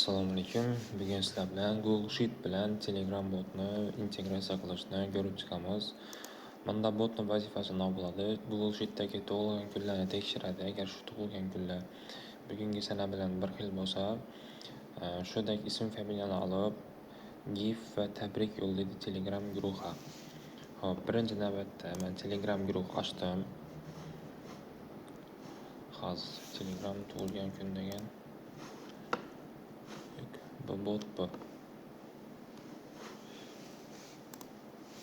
Assalomu alaykum. Bugun sizlar bilan Google Sheet bilan Telegram botni integratsiya qilishni ko'rib chiqamiz. Bunda botning vazifasi nima bo'ladi? Google Sheetdagi tug'ilgan kunlarni tekshiradi. Agar shu tug'ilgan kunlar bugungi sana bilan bir xil bo'lsa, shudagi ism familiyani olib, GIF va tabrik yo'llaydi Telegram guruhga. Xo'p, birinchi navbatda men Telegram guruh ochdim. Hozir Telegram tug'ilgan kun degan bu bot bu.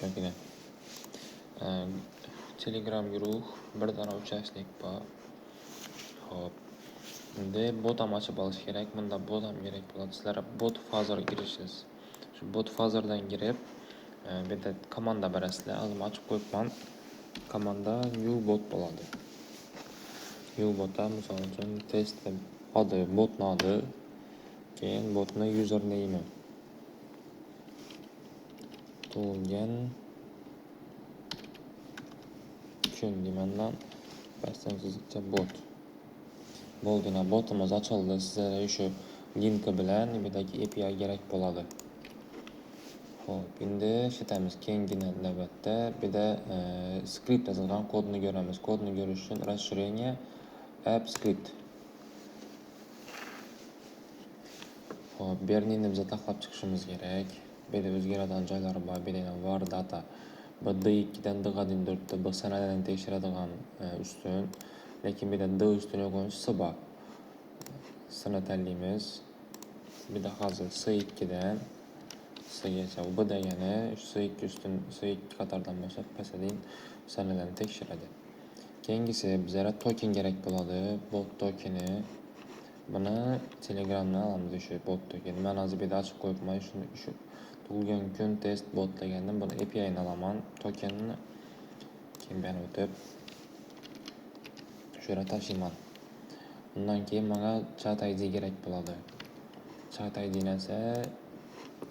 Yoki Telegram guruh bir dona uchastnik bor. Xo'p. Endi bot ham ochib olish kerak. Bunda bot ham kerak bo'ladi. Sizlar bot fazor kirishingiz. Shu bot fazordan kirib, bu yerda komanda berasizlar. Hozir ochib qo'yibman. Komanda new bot bo'ladi. New botda misol uchun test deb odi, botni odi, keyin botni username'i. Tug'ilgan kun deymandan pastdan chiziqcha bot. Bo'ldi, yana botimiz ochildi. Sizlarga shu linki bilan bu yerdagi API kerak bo'ladi. Xo'p, endi ishlatamiz. Keyingi navbatda bu yerda skript yozilgan kodni ko'ramiz. Kodni ko'rish uchun расширение app script. Xo'p, bu yerni endi biz taxlab chiqishimiz kerak. Bu yerda o'zgaradigan joylari bor. Bu yerda var data. Bu D2 dan D ga turibdi. Bu sanadan tekshiradigan ustun. Lekin bu yerda D ustuni yo'q, S bor. S ni tanlaymiz. Bu yerda hozir S2 dan S gacha. B degani S2 ustun, S2 qatordan boshlab pastdan sanalarni tekshiradi. Keyingisi bizlarga token kerak bo'ladi. Bot tokeni. Buni Telegramdan olamiz o'sha bot tokeni. Men hozir bu yerda ochib qo'yibman. Shuni shu tug'ilgan kun test bot degandan buni API ni olaman, tokenni. Keyin bu yerga o'tib shu yerga tashlayman. Undan keyin menga chat ID kerak bo'ladi. Chat ID esa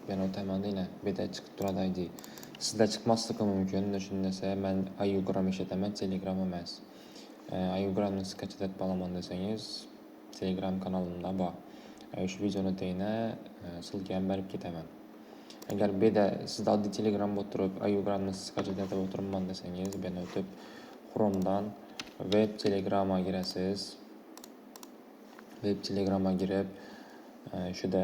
bu yerga o'taman deyman. Bu yerda chiqib turadi ID. Sizda chiqmasligi mumkin. Shunda desa men Aiogram ishlataman, Telegram emas. Aiogramni skachat etib olaman desangiz, Telegram kanalimda bor. Shu videoni tagina ссылка ham berib ketaman. Agar bu yerda sizda oddiy Telegram bo'lib turib, Aiogramni skachat etib o'tiribman desangiz, bu yerga o'tib Chrome'dan web Telegramga kirasiz. Web Telegramga kirib, shuda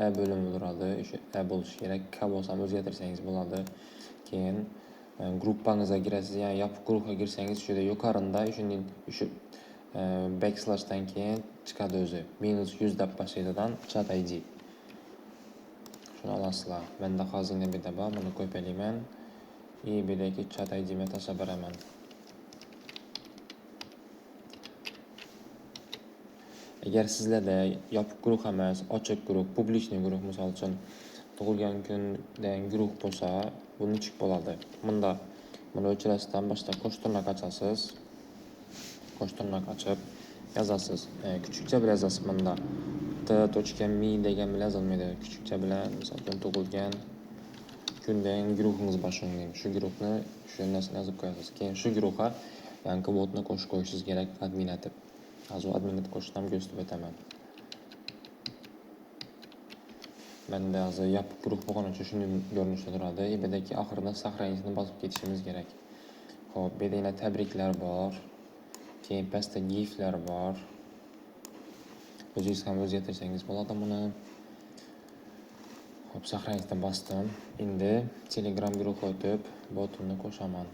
A bo'limi turadi. O'sha A bo'lishi kerak. K bo'lsa ham o'zgartirsangiz bo'ladi. Keyin gruppangizga kirasiz, ya'ni yopiq guruhga kirsangiz, shu yerda yuqorida shunday o'sha backslashdan keyin chiqadi o'zi. Minus 100 deb boshlaydigan chat ID. Shuni olasizlar. Menda hozir bu yerda bor, buni ko'paylayman. И bu yerdagi chat I D'ni tashlab beraman. Agar sizlarda yopiq guruh emas, ochiq guruh, publichniy guruh, misol uchun tug'ilgan kun degan guruh bo'lsa, bu nechuk bo'ladi? Bunda buni o'chirasidan boshda qo'sh tirnoq ochasiz. Qo'sh tirnoq ochib yozasiz. Kuchukcha bilan yozasiz bunda. T tochka mi degan bilan yozilmaydi. Kuchukcha bilan, misol uchun tug'ilgan kun degan guruhingiz bor shunga. Shu guruhni shu narsani yozib qo'yasiz. Keyin shu guruhga yangi botni qo'shib qo'yishingiz kerak admin etib. Hozir admin etib qo'shishni ham ko'rsatib o'taman. Menda hozir yopiq guruh bo'lgani uchun shunday ko'rinishda turadi. Bu yerdagi oxirida sahrangizni bosib ketishimiz kerak. Xo'p, bu yerda yana tabriklar bor. Keyin pastda giflar bor. O'zingiz ham o'zgartirsangiz bo'ladi buni. Xo'p, sahrangizni bosdim. Endi Telegram guruhga o'tib, botimni qo'shaman.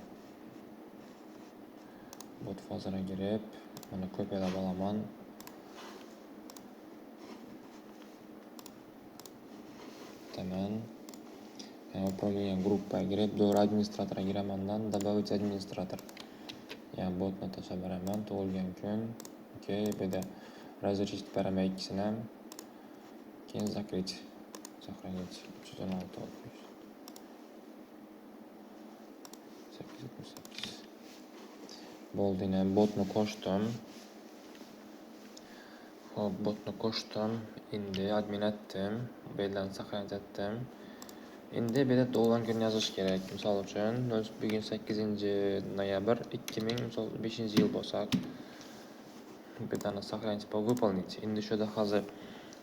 Bot fazora kirib, buni kopyalab olaman. Tamam. Управление gruppaga kirib, to'g'ri administratorga kiramandan, добавить administrator. Ya'ni botni tashlab beraman, tug'ilgan kun. Okey, bu yerda разрешить beraman ikkisini ham. Keyin закрыть. Сохранить. 316 oltmish. Sakkiz yetmish sakkiz. Bo'ldi, yana botni qo'shdim. Xo'p, botni qo'shdim. Endi admin etdim. Bu yerdan saqlanib etdim. Endi bu yerda tug'ilgan kunni yozish kerak. Misol uchun, bugun sakkizinchi noyabr ikki ming, misol, beshinchi yil bo'lsak, bu yerdan saqlanib выполнить. Endi shu yerda hozir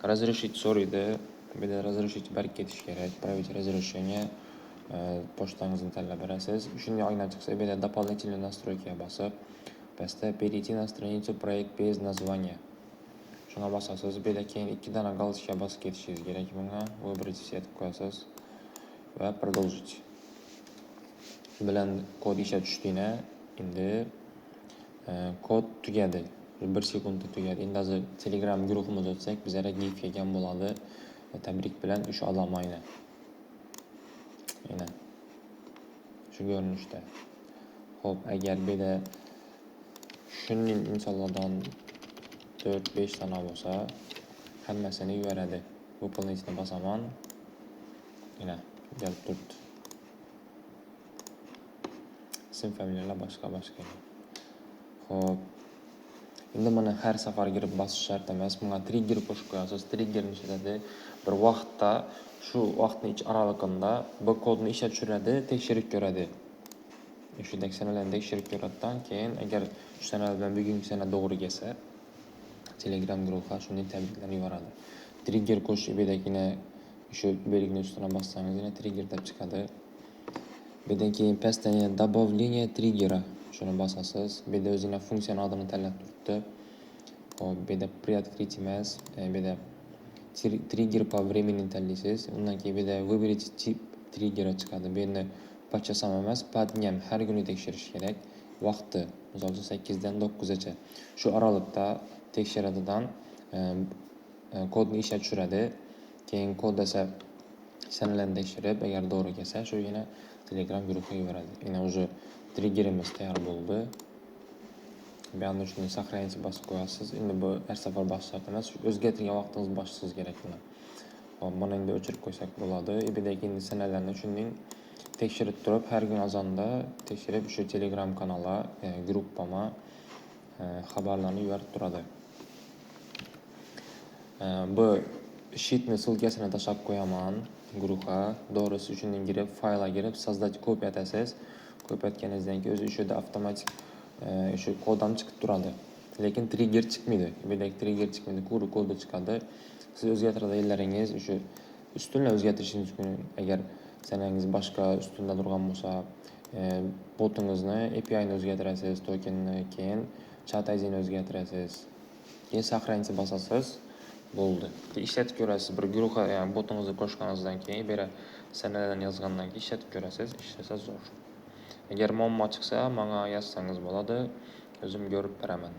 Разрешить so'raydi. Bu yerda разрешить berib ketish kerak. Проверить разрешение, pochtangizni tanlab berasiz. Shunday oyna chiqsa, bu yerda дополнительные настройки bosib, pastda перейти на страницу проект без названия. Shunga bosasiz. Bu yerda keyin ikki dona галочка bosib ketishingiz kerak bunga. Выбрать все deb qo'yasiz va продолжить. Shu bilan kod ishga tushdinglar. Endi kod tugadi. 1 sekundda tugadi. Endi hozir Telegram guruhimizga o'tsak, bizlarga gif kelgan bo'ladi. Tabrik bilan o'sha odam aynan. Mana shu ko'rinishda. Xo'p, agar bu yerda shunday insonlardan 4-5 dona bo'lsa, hammasini yuboradi. Выполнить ni bosaman. Mana kelib turibdi. Ism, familiyalar boshqa boshqa. Xo'p. Endi buni har safar kirib bosish shart emas. Bunga trigger qo'shib qo'yasiz. Triggerni ishlatadi. Bir vaqtda, shu vaqtni ich oralig'ida bu kodni ishga tushiradi, tekshirib ko'radi. Shundek sanalarni tekshirib ko'radidan keyin agar shu sanalar bilan bugungi sana to'g'ri kelsa, Telegram guruhga shunday tabriklarni yuboradi. Trigger qo'shish bu yerdagina shu belgini ustidan bossangiz, yana trigger deb chiqadi. Bu yerdan keyin pastda yana добавление триггера, shuni bosasiz. Bu yerda o'zinglar funksiyani adini tanlab turibdi. Xo'p, bu yerda при открытии emas, bu yerda триггер по времени tanlaysiz. Undan keyin bu yerda выберите тип триггера chiqadi. Bu yerni по часам emas, по дням, har kuni tekshirish kerak. Vaqti, misol uchun, 8 dan 9 gacha. Shu oraliqda tekshiradidan kodni ishga tushiradi. Keyin kod esa sanalarni tekshirib, agar to'g'ri kelsa, shu yana Telegram guruhga yuboradi. Yana уже triggerimiz tayyor bo'ldi. Bu yoqni shuni сохранить bosib qo'yasiz. Endi bu har safar bosish shart emas. O'zgartirgan vaqtingiz bosishingiz kerak buni. Xo'p, buni endi o'chirib qo'ysak bo'ladi. Bu yerdagi endi sanalarni shunday tekshirib turib, har kun azonda tekshirib, shu Telegram kanali, gruppama xabarlarni yuborib turadi. Bu sheetni ссылка sini tashlab qo'yaman guruhga. To'g'risi, shundan kirib, faylga kirib, создать копия etasiz. Kopiya etganingizdan keyin o'zi o'sha yerda avtomatik o'sha kod ham chiqib turadi. Lekin trigger chiqmaydi. Bu yerdagi trigger chiqmaydi, quruq kodi chiqadi. Siz o'zgartiradiganlaringiz o'sha ustunlar o'zgartirishingiz mumkin. Agar sanangiz boshqa ustunda turgan bo'lsa, botingizni APIni o'zgartirasiz, tokenni, keyin chat IDni o'zgartirasiz. Keyin сохранить bosasiz, bo'ldi. Ishlatib ko'rasiz. Bir guruhga, ya'ni botingizni qo'shganingizdan keyin, bu yerga sanalarni yozgandan keyin ishlatib ko'rasiz. Ishlasa zo'r. Agar muammo chiqsa, menga yozsangiz bo'ladi. O'zim ko'rib beraman.